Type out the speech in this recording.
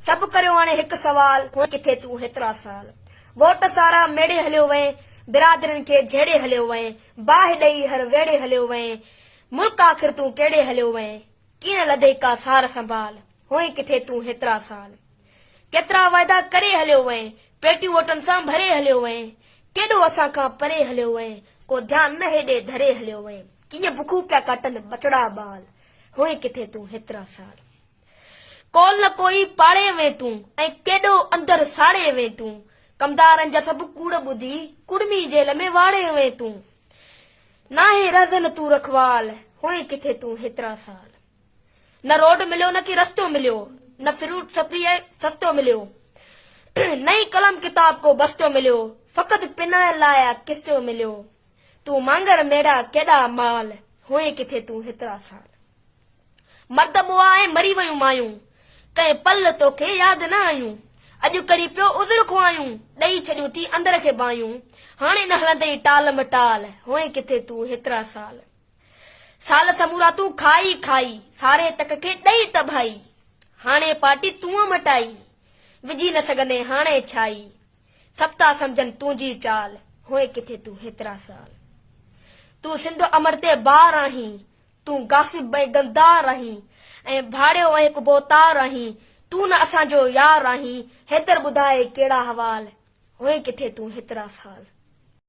سڀ ڪريو هاڻي هڪ سوال، هئين ڪٿي تون هيترا سال؟ ووٽ سارا ميڙي هليو وئين، برادرين کي جهيڙي هليو وئين، باهه ڏئي هر ويڙهي هليو وئين، ملڪ آخر تون ڪهڙي هليو وئين؟ ڪيئن لڌئي ڪا سار سنڀال، هئين ڪٿي تون هيترا سال؟ ڪيترا وعدا ڪري هليو وئين، پيٽيون ووٽن سان ڀري هليو وئين، ڪيڏو اسان کان پري هليو وئين، ڪو ڌيان نه هيڏي ڌري هليو وئين، ڪيئن بکون پيا ڪاٽن ٻچڙا ٻال، هئين ڪٿي تون هيترا سال؟ ڪول نه ڪوئي پاڙي وين تون ۽ ڪيڏو اندر ساڙي وين تون، ڪمدارن جا سڀ ڪوڙ ٻڌي ڪڙمي جيل ۾ واڙي وين تون. ناهي رهزن تون رکوال، هئين ڪٿي تون هيترا سال. نه روڊ مليو نه ڪي رستو مليو، نه فروٽ سبزي ۽ سستو مليو، نه ئي قلم ڪتاب ڪو بستو مليو، فقط پنائڻ لاء آ قصو مليو. تون مانگر ميڙا ڪيڏا مال، هئين ڪٿي تون هيترا سال. مرد مئا ۽ مري ويون مايون، ڪنهن پل توکي ياد نه آيون. اڄ ڪرين پيو عذر خواهيون، ڏئي ڇڏيون ٿي اندر کي باهيون. هاڻي نه هلندئي ٽال مٽال، هئين ڪٿي تون هيترا سال. سال سمورا تون کائي کائي، ساري تڪ کي ڏئي تباهي. هاڻي پارٽي تون مٽائي، وجهي نه سگهندين هاڻي ڇائي. سڀ ٿا سمجهن تنهنجي چال، هئين ڪٿي تون هيترا سال. تون سنڌ امڙ تي بار آهين، تون غاصب ۽ غدار آهين ۽ ڀاڙيو ۽ هڪ ڀوتار آهين، تون نه اسان جو يار آهين، حيدر ٻڌائي ڪهڙا حوال، هئين ڪٿي تون هيترا سال.